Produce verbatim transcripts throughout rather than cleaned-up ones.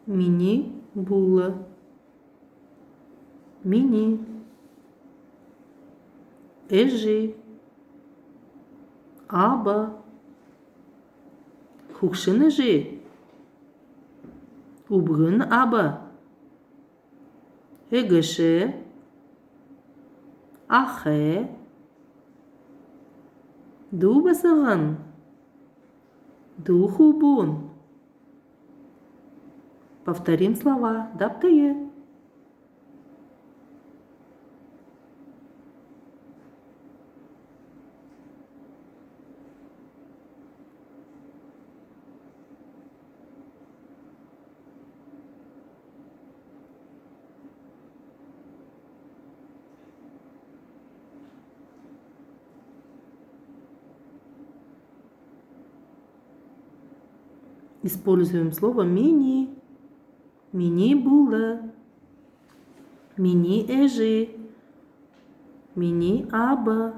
Минии була. Минии. Эжы. Аба. Хүгшэн эжы. Үбгэн аба. Эгэшэ. Ахай. Дүү басаган. Дүү хүбүүн. Повторим слова. Дабтая. Используем слово минии. Минии була. Минии эжы. Минии аба.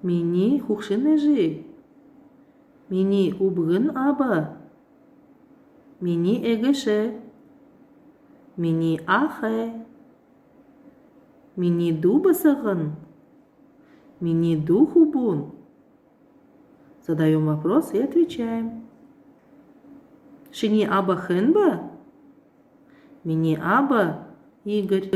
Минии хүгшэн эжы. Минии үбгэн аба. Минии эгэшэ. Минии ахай. Минии дүү басаган. Минии дүү хүбүүн. Задаём вопрос и отвечаем. Шинии аба хэн бэ? Минии аба Игорь.